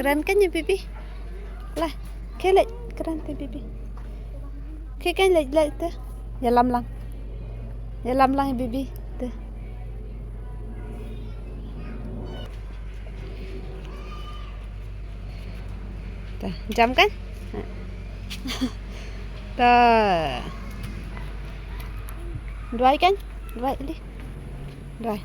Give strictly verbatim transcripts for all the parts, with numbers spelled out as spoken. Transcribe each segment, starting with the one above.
Kren kan ïa baby. Lah, kren leh, kren te baby. Kren kan leh, leh te. Ïalam lang. Ïalam lang ïa baby te. Te, jam kan? Te. Duwai kan? Duwai, Eli. Duwai.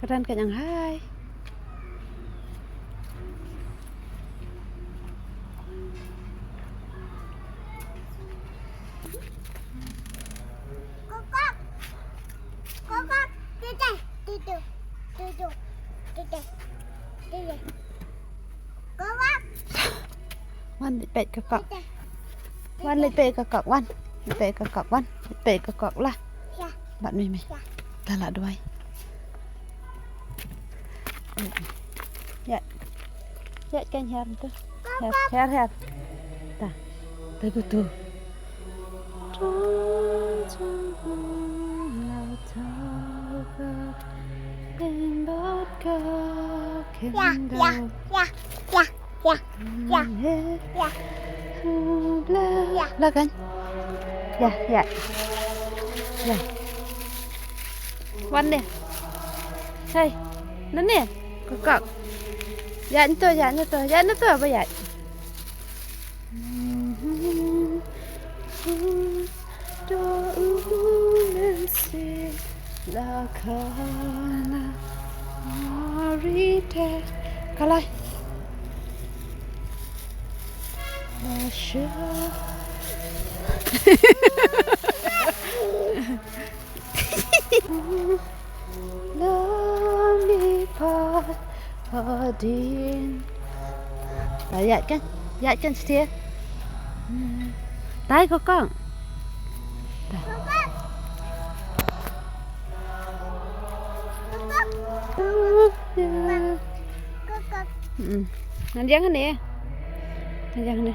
Ka don ka ñianghai. Wan leit peit ka kok. Wan leit peit ka kok, wan. Leit peit ka kok, wan. Leit peit ka kok lah. Bad mei mei. Ta lah duwai. Ïa. Ïa kan hiar tu. Hiar, hiar, hiar. Ta. Ta tu tu. Ïa, ïa, ïa, ïa, ïa, ïa, ïa. Lah kan? Ïa, ïa. Ïa. Wan ne. Hei. Nangne. Ka kok. Ïa nto, ïa nto, ïa nto ba ïa. Kalai. Lami pa hadin. Ïa kan, ïa kan setia. Tai kokong. Ngan jang ne. Ngan jang ne.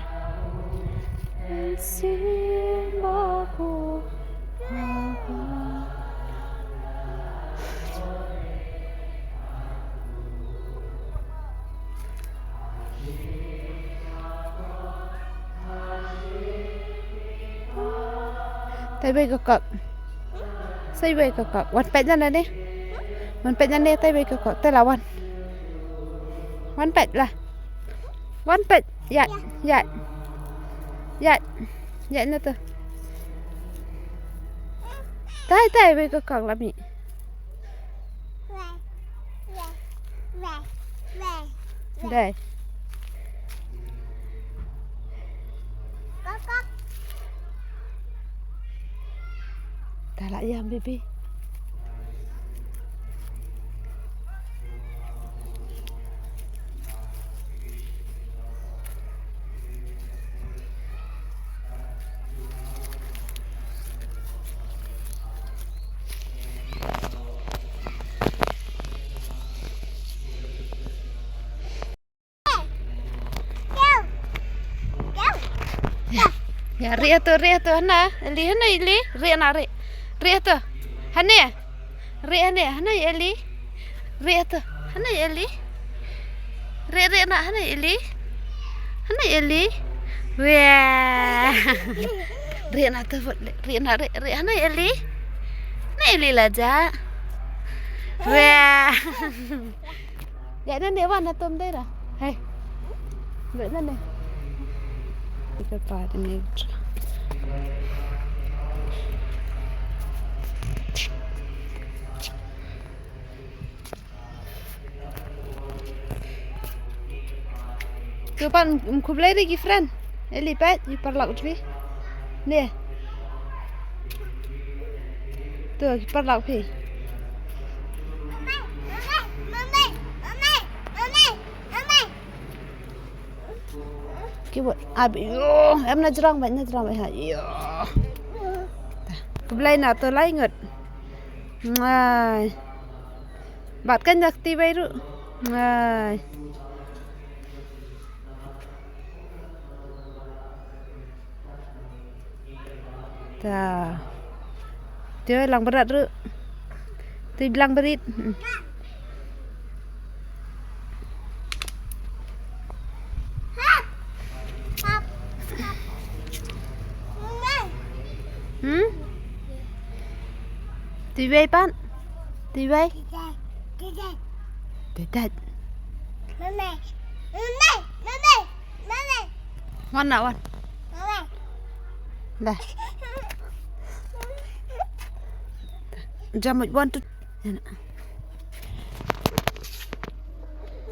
Tai bai ka kok. Sai bai ka kok. Wan peit na ne. Wan peit na ne tai bai ka kok. Tai la wan. Wan peit la. Wan peit. Ïa, ïa. Ïa. Ïa na tu. Tai tai bai ka kok la mi. Dai. Ta la ïam baby. Ïa, ri atu, ri atu, hana, Eli, hana, Eli, ri na, ri. Ri atu. Hana. Ri hana, hana, Eli. Ri atu. Hana, Eli. Ri, ri na, hana, Eli. Hana, Eli. Wah. Ri na tu, ri na, ri, ri, hana, Eli. Na, Eli la ja. Wah. Ïa na ne wan na tom dei ra. Hei. Ïa na ne. Ika pa de ne. Tu pan, um, khublei ri ki friend. Eli pat, ïa paralok jong phi. Ne. Tu ki paralok phi. Iwot. Ab, yo, em na jrong bad, na jrong bad ha. Yo. Khublei na to lai ngut. Ngai. Bat kan jak ti bai ru. Ngai. Ta. Te lang berat ru. Te lang berit. Hmm? Te bai pan. Te bai. Te tat. Mama. Mama. Mama. Mama. Wan na wan. Mama. Dah. Jam wan tu.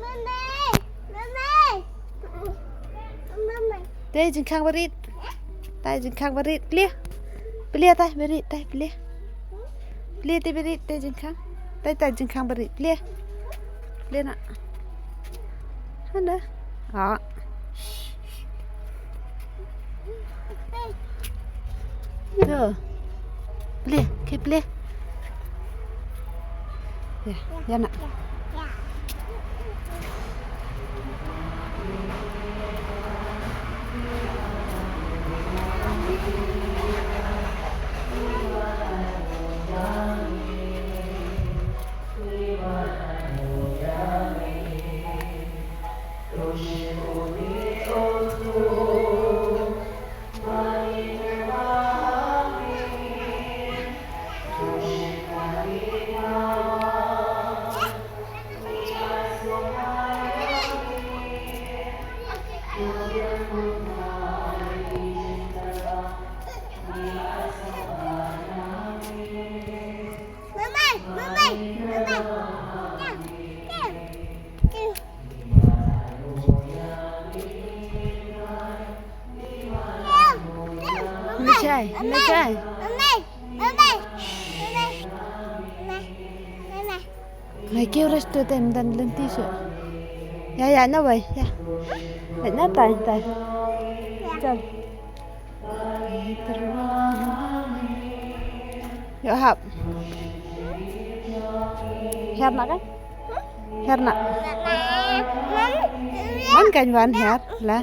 Mama. Mama. Mama. Te jingkhang barit. Te jingkhang barit. Plie. Plie te barit te plie. Plie te barit te jingkhang. Te te jingkhang barit plie. Plie na. Hana. Ah. Yo. Plie, ke plie. Ya, ya na. Mechai, mechai. Mai kêu rest tu tem dan lenti su. Ya, ya, na bai, ya. Na tai, tai. Chal. Yo hap. Her na kan? Her na. Man kan wan her la.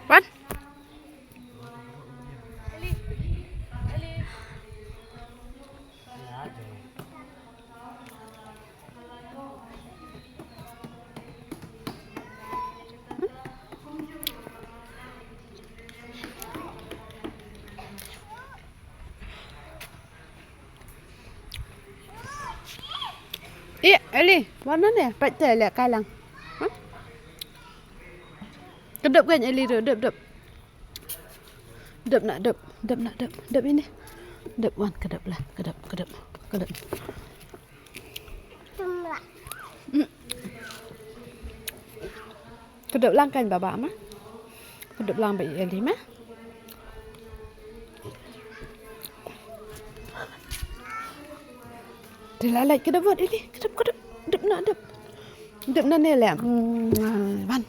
Wan. Eli, wan hangne, peit te leh kai lang. Huh? Ka dep kan Eli tu, dep, dep. Dep na, dep, dep na, dep, dep ini. Dep wan, ka dep lah, ka dep, ka dep, ka dep. Ka dep lang kan baba ma. Ka dep lang ba i Eli ma. Te la lait ka dep wat Eli, ka dep, ka dep, dep na, dep. Dep na ne leh. Hmm, wan.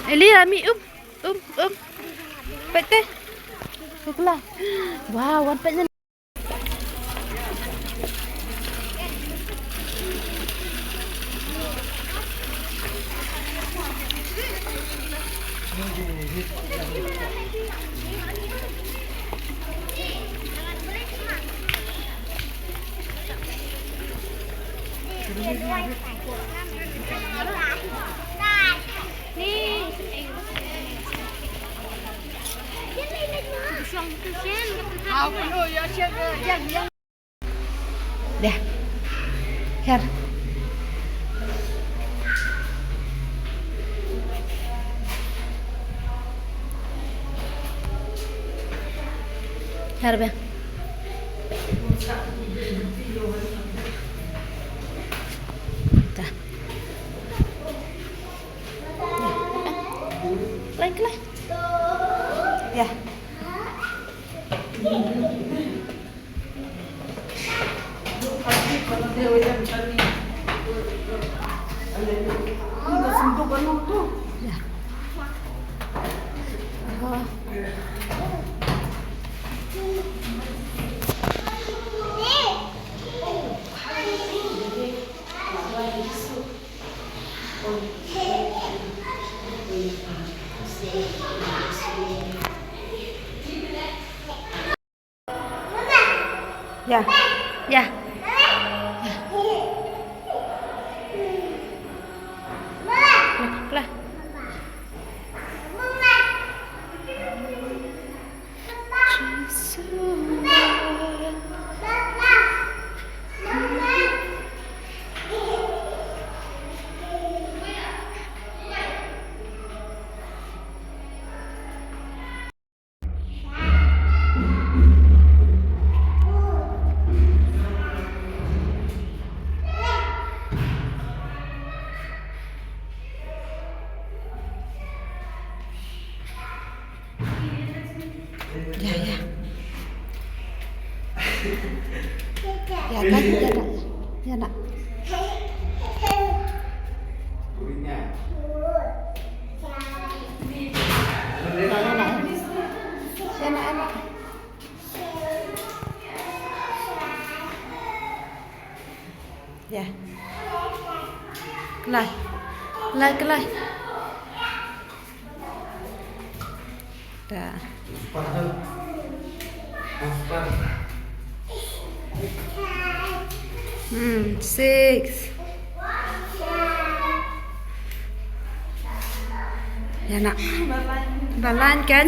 Eli, ami, um, um, um. Peit te. Peit la. Wow, wan peit. Deh. Her. Her be. Ta. Klai, klai. Ya. Ya. Ya. Ya. Ya. Keluar, keluar. Ya, ya. Ya, kan? Ya, nak. Ya, nak. Ya, nak, ya, nak. Ya. Klai. Klai, klai. Ta. Hmm, six. Ya, nak. Balan kan?